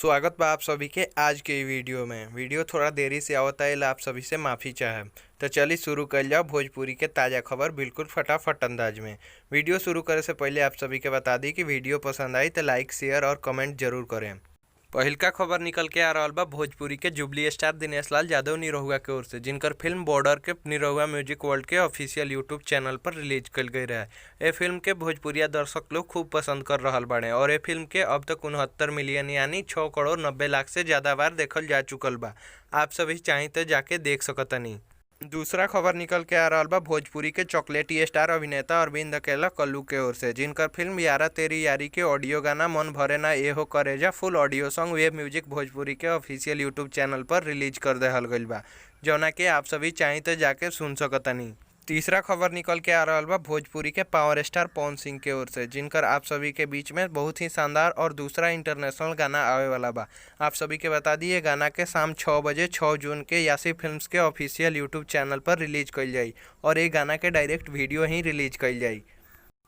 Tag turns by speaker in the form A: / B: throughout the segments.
A: स्वागत बा आप सभी के आज के ई वीडियो में। वीडियो थोड़ा देरी से आवता है, आप सभी से माफ़ी चाहे। तो चलिए शुरू कर जाओ भोजपुरी के ताज़ा खबर बिल्कुल फटाफट अंदाज में। वीडियो शुरू करे से पहले आप सभी के बता दी कि वीडियो पसंद आई तो लाइक, शेयर और कमेंट जरूर करें। पहिलका खबर निकल के आ रहल बा भोजपुरी के जुबली स्टार दिनेश लाल यादव निरहुआ के ओर से, जिनकर फिल्म बॉर्डर के निरहुआ म्यूजिक वर्ल्ड के ऑफिशियल यूट्यूब चैनल पर रिलीज कल गई रहे। ए फिल्म के भोजपुरिया दर्शक लोग खूब पसंद कर रहल बाड़े और ए फिल्म के अब तक 69 मिलियन यानी 6 करोड़ 90 लाख से ज़्यादा बार देखल जा चुकल बा। आप सभी चाही तो जाके देख सकतनी। दूसरा खबर निकल के आ रहल बा भोजपुरी के चॉकलेटी स्टार अभिनेता अरविंद अकेला कल्लू के ओर से, जिनकर फिल्म यारा तेरी यारी के ऑडियो गाना मन भरे ना एहो करेजा full audio song Wave music Bhojpuri के ऑफिशियल यूट्यूब चैनल पर रिलीज कर देहल गइल बा, जौना के आप सभी चाही तो जाके सुन सकतनी। तीसरा खबर निकल के आ रहल बा भोजपुरी के पावर स्टार पवन सिंह के ओर से, जिनकर आप सभी के बीच में बहुत ही शानदार और दूसरा इंटरनेशनल गाना आवे वाला बा। आप सभी के बता दी, ये गाना के शाम 6 बजे 6 जून के यासी फिल्म्स के ऑफिशियल यूट्यूब चैनल पर रिलीज कइल जाई और ये गाना के डायरेक्ट वीडियो ही रिलीज कइल जाई।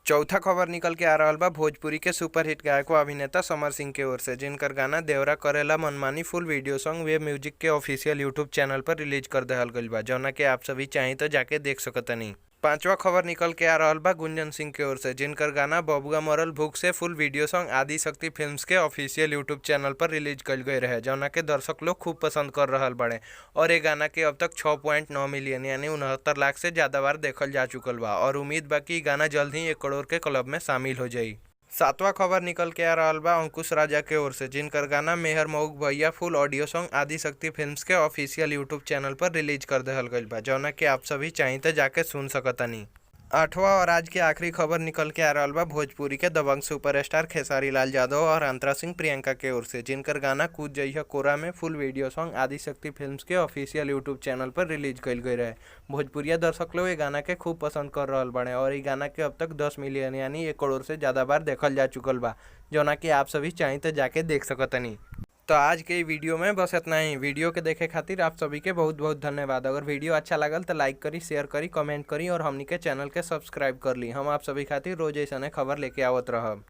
A: चौथा खबर निकल के आ रहल बा भोजपुरी के सुपरहिट गायक व अभिनेता समर सिंह के ओर से, जिनकर गाना देवरा करेला मनमानी फुल वीडियो सॉन्ग वेब म्यूजिक के ऑफिशियल यूट्यूब चैनल पर रिलीज कर देहल गइल बा, जौना के आप सभी चाही तो जाके देख सकतनी। पांचवा खबर निकल के आ रहल बा गुंजन सिंह के ओर से, जिनकर गाना बबुआ मरल भूख से फुल वीडियो सॉन्ग आदि शक्ति फिल्म्स के ऑफिशियल यूट्यूब चैनल पर रिलीज कइल गए रहे, जौना के दर्शक लोग खूब पसंद कर रहल बाड़े और ये गाना के अब तक 6.9 मिलियन यानी 69 लाख से ज़्यादा बार देखल जा चुकल बा और उम्मीद बा कि गाना जल्द ही 1 करोड़ के क्लब में शामिल हो जाई। सातवां खबर निकल के आ रहल बा अंकुश राजा के ओर से, जिनकर गाना मेहर मऊग भैया फुल ऑडियो सॉन्ग आदि शक्ति फिल्म्स के ऑफिशियल यूट्यूब चैनल पर रिलीज कर देहल गइल बा, जौना के आप सभी चाही तो जाके सुन सकतनी। आठवां और आज के आखिरी खबर निकल के आ रहल बा भोजपुरी के दबंग सुपरस्टार खेसारी लाल यादव और अंतरा सिंह प्रियंका के ओर से, जिनकर गाना कूद जइह कोरा में फुल वीडियो सॉन्ग आदि शक्ति फिल्म्स के ऑफिशियल यूट्यूब चैनल पर रिलीज कइल गई रहे। भोजपुरिया दर्शक लोग ये गाना के खूब पसंद कर रहल बाड़े और ई गाना के अब तक 10 मिलियन यानी 1 करोड़ से ज़्यादा बार देखल जा चुकल बा, जौना कि आप सभी चाही तो जाके देख सकतनी। तो आज के वीडियो में बस इतना ही। वीडियो के देखे खातिर आप सभी के बहुत बहुत धन्यवाद। अगर वीडियो अच्छा लागल तो लाइक करी, शेयर करी, कमेंट करी और हमनी के चैनल के सब्सक्राइब कर ली। हम आप सभी खातिर रोज ऐसा खबर लेके आवत रहब।